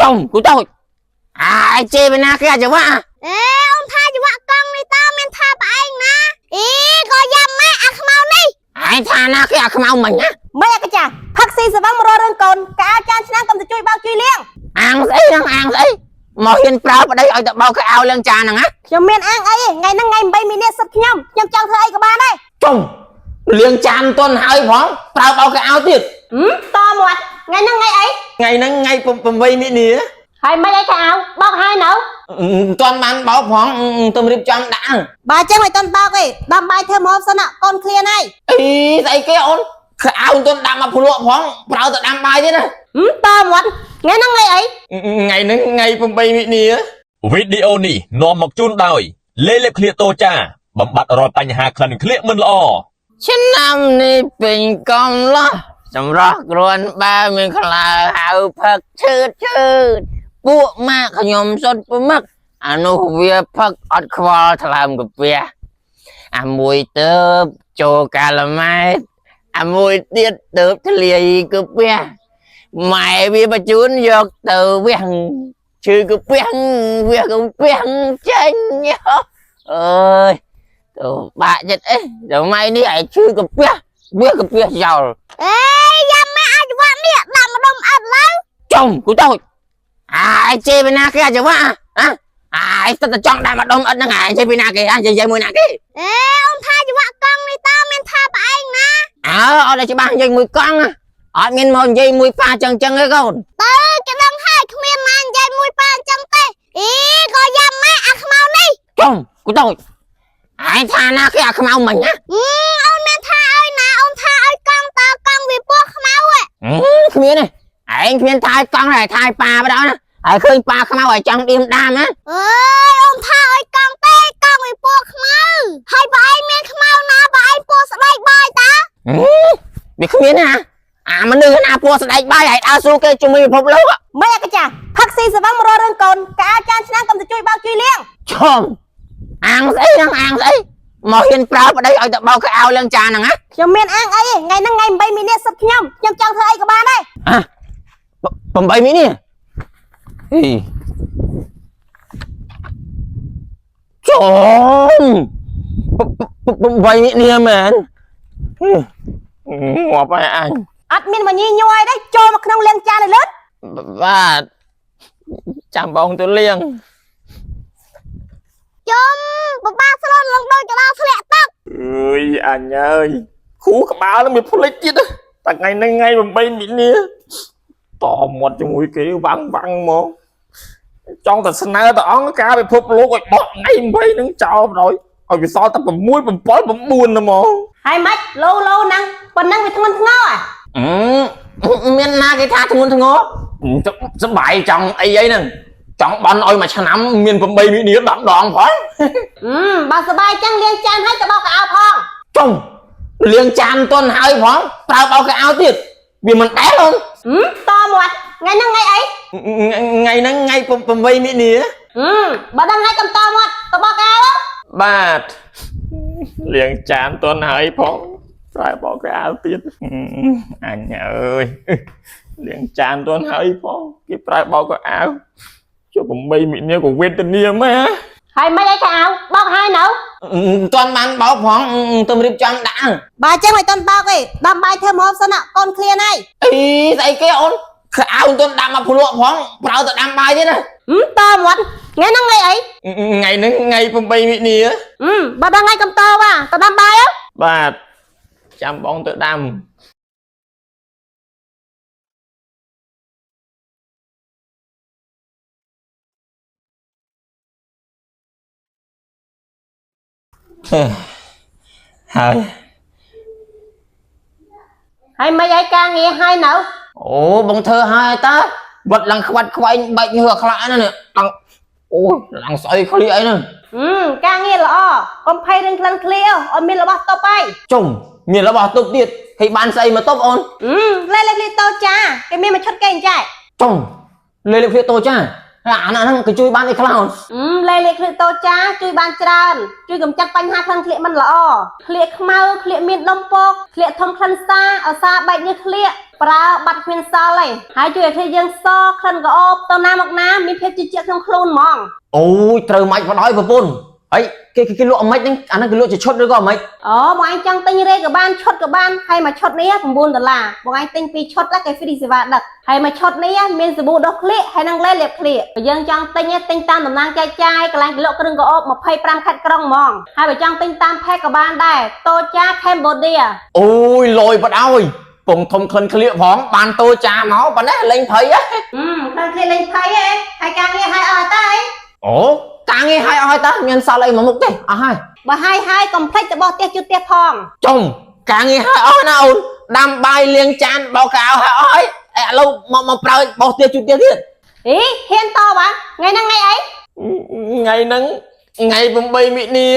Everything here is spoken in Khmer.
ចំគូតូចអាយជេរពីណាគេអាចវ៉ា អេអូនថាចវៈកង់នេះតើមានថាប្រឯងណាអីក៏យ៉ាំម៉ែអាខ្មៅនេះ ឯងថាណាគេអាខ្មៅមិញណា មិនអាកាចាផឹកស៊ីសវឹងមករករឿងកូនកៅចានឆ្នាំងកុំទៅជួយបោកជួយលាង អាងស្អីហ្នឹងអាងស្អីមកហ៊ានប្រើប្តីឲ្យទៅបោកកៅអៅលាងចានហ្នឹងណា ខ្ញុំមានអាងអីថ្ងៃហ្នឹងថ្ងៃ8មីនាសិតខ្ញុំខ្ញុំចង់ធ្វើអីក៏បានដែរ ចំលាងចានទន់ហើយផងប្រើបោកកៅអៅទៀត តមាត់ថ្ងៃហ្នឹងថ្ងៃអី ថ្ងៃហ្នឹងថ្ងៃ8មីនា ហើយមិនអីកៅអៅបោកហើយនៅ មិនទាន់បានបោកផងទៅរៀបចំដាក់ហ្នឹង បើចឹងមិនទាន់បោកទេដាំបាយធ្វើម្ហូបសិនណាកូនឃ្លានហើយ អីស្អីគេអូនកៅអៅមិនទាន់ដាក់មកភ្លក់ផងប្រើទៅដាំបាយទៀតណា តមាត់ថ្ងៃហ្នឹងថ្ងៃអី ថ្ងៃហ្នឹងថ្ងៃ8មីនា វីដេអូនេះនាំមកជូនដោយលេលេបឃ្លៀកតូចា បំបត្តិរាល់បញ្ហាក្លិនក្លៀកមិនល្អ ឆ្នាំនេះពេញកំឡោះសម្រស់គ្រាន់បើមានខ្លើហៅផឹកឈឺតឈឺតពួកម៉ាក់ខ្ញុំសុតប្រមឹកអានោះវាផឹកអត់ខ្វល់ថ្លើមកាពះអាមួយទៅចូលកាឡម៉ែតអាមួយទៀតទៅធ្លាយកាពះម៉ែវាបញ្ជូនយកទៅវះឈឺកាពះវះកាពះចេញអើយ ទៅបាក់ចិត្តអីដល់ម៉ៃនេះឯងឈឺកាពះវាកាពះចោល អេយ៉ាំម៉ែអាចវៈនេះដាក់ម្ដុំអត់ឡើយ ចំគូតូចអាឯងជេរពីណាគេអាចវ៉ាអាអាឯងសិតតែចង់ដាក់ម្ដុំអត់ហ្នឹងឯងជេរពីណាគេអានិយាយមួយណាគេ អេអូនថាចវៈកង់នេះតើមានថាប្រឯងណា អើអត់ឲ្យច្បាស់និយាយមួយកង់ណាអត់មានមកនិយាយមួយប៉ាចឹងចឹងទេកូន ទៅគេដឹងហើយគ្មានណានិយាយមួយប៉ាអញ្ចឹងទេអីក៏យ៉ាំម៉ែអាខ្មៅនេះ ចំគូតូចឯងថាណាគេអាខ្មៅមិញណា អូនមានថាឲ្យណាអូនថាឲ្យកង់តើកង់វាពោះខ្មៅហ៎ គ្មានទេឯងគ្មានថាឲ្យកង់ទេថាឲ្យប៉ាបដ ாய் ណាហើយឃើញប៉ាខ្មៅឲ្យចង់ឌៀមដាមណា អើយអូនថាឲ្យកង់ទេកង់វាពោះខ្មៅហើយបើឯងមានខ្មៅណាបើឯងពោះស្បែកបាយតា វាគ្មានទេណាអាមនុស្សណាពោះស្ដែកបាយឲ្យដើរស៊ូគេជំនួយពិភពលោក មិនអាកាចាផឹកស៊ីសវឹងមករករឿងកូនកៅចានឆ្នាំងកុំទៅជួយបោកជួយលាង ចំអាងស្អីហ្នឹងអាងស្អីមកហ៊ានប្រើប្តីឲ្យទៅបោកកៅអៅលាងចានហ្នឹងណា ខ្ញុំមានអាងអីថ្ងៃហ្នឹងថ្ងៃ8មីនាសិតខ្ញុំខ្ញុំចង់ធ្វើអីក៏បានដែរ 8មីនាអីចំ8មីនាមែនងាប់ហើយអញ អត់មានមញីញយទេចូលមកក្នុងលាងចានឲ្យលឿន បាទចាំបងទៅលាង ជុំបបាស្លូនលងដូចកដោធ្លាក់ទឹក អើយអញអើយគ្រូក្បាលនឹងវាភ្លេចទៀតតែថ្ងៃហ្នឹងថ្ងៃ8មីនាតមាត់ជាមួយគេវាំងវាំងមកចង់តែស្នើតអង្គការពិភពលោកឲ្យបោះថ្ងៃ8ហ្នឹងចោលបណ្ដោយឲ្យវាសល់តែ6 7 9ទៅមក ហើយម៉េចលោលោហ្នឹងប៉ុណ្ណឹងវាធ្ងន់ធ្ងរអា អឺមានណាគេថាធ្ងន់ធ្ងរសបាយចង់អីអីហ្នឹងចង់បន់ឲ្យមួយឆ្នាំមាន8មីនា10ដងផង បើសបាយចឹងលាងចានហើយទៅបោកកៅអៅផង ចំលាងចានទន់ហើយផងប្រើបោកកៅអៅទៀតវាមិនដែលអូន តមាត់ថ្ងៃហ្នឹងថ្ងៃអី ថ្ងៃហ្នឹងថ្ងៃ8មីនា បើដឹងហើយកុំតមាត់ទៅបោកកៅអៅ បាទ លាងចានតន់ហើយផងប្រើបោកកៅអៅទៀតអញអើយលាងចានតន់ហើយផងគេប្រើបោកកៅអៅចុះ8មីនាក៏វេទនាម៉ែ ហើយមិនអីកៅអៅបោកហើយនៅ មិនទាន់បានបោកផងទៅរៀបចំដាក់ហ្នឹង បើចឹងមិនទាន់បោកទេដាំបាយធ្វើម្ហូបសិនណាកូនឃ្លានហើយ អីស្អីគេអូនកៅអៅមិនទាន់ដាក់មកភ្លក់ផងប្រើទៅដាំបាយទៀតណា តមាត់ថ្ងៃហ្នឹងថ្ងៃអី ថ្ងៃហ្នឹងថ្ងៃ8មីនា បើដឹងហើយកុំតវ៉ាទៅដាំបាយ បាទចាំបងទៅដាំ ហើយ ហើយមិនអីការងារហើយនៅ អូបងធ្វើហើយតើវត្តឡើងខ្វាត់ខ្វែងបែកញើសអាខ្លាក់ហ្នឹងនេះឡើងអូយឡើងស្អីឃ្លីអីហ្នឹង ការងារល្អកុំភ័យរឿងក្លិនឃ្លាអត់មានរបស់តបហើយ ចុំមានរបស់ទប់ទៀតហើយបានស្អីមកទប់អូន លេលេលេតូចាគេមានមួយឈុតគេអញ្ចែ ចុងលេលេព្រាតូចាហើយអាហ្នឹងគេជួយបានអីខ្លះអូន លេលេឃ្លៀកតូចាជួយបានច្រើនជួយកម្ចាត់បញ្ហាក្លិនឃ្លៀកមិនល្អឃ្លៀកខ្មៅឃ្លៀកមានដុំពកឃ្លៀកធំក្លិនសាអសាបែកញើសឃ្លៀក ប្រើបាត់គ្មានសល់ទេហើយជួយឲ្យគ្នាយើងសក្លិនក្រអូបទៅណាមកណាមានភាពជឿជាក់ក្នុងខ្លួនហ្មង អូយត្រូវម៉ាច់បណ្ដោយប្រពន្ធហើយគេគេគេលក់អាម៉េចហ្នឹងអាហ្នឹងគេលក់ជាឈុតឬក៏អាម៉េច អូបងឯងចង់ទិញរេក៏បានឈុតក៏បានហើយមួយឈុតនេះ9ដុល្លារបងឯងទិញពីរឈុតគេ free សេវាដឹកហើយមួយឈុតនេះមានសាប៊ូដុសក្លៀកហើយនិងលេលាបក្លៀកបើយើងចង់ទិញទិញតាមតំណាងចែកចាយកន្លែងគេលក់គ្រឿងក្រអូប25ខេត្តក្រុងហ្មងហើយបើចង់ទិញតាម page ក៏បានដែរតូចា Cambodia អូយលយបណ្ដោយពងធំក្លិនក្លៀកផងបានតូចាមកប៉ុណ្ណេះលេងភ័យហ៎ ហឹមក្លិនក្លៀកលេងភ័យហ៎ហើយការងារឲ្យអស់តើអី អូការងារឲ្យអស់ហើយតើមានសល់អីមកមុខទេអស់ហើយ បើហើយហើយកុំភ្លេចទៅបោះផ្ទះជូតផ្ទះផង ចុំការងារឲ្យអស់ណាអូនដាំបាយលាងចានបោកកៅឲ្យអស់ហើយឥឡូវមកមកប្រើបោសទៀតជូតទៀតទៀត អីហ៊ានតបាទថ្ងៃហ្នឹងថ្ងៃអី ថ្ងៃហ្នឹងថ្ងៃ8មិនិនា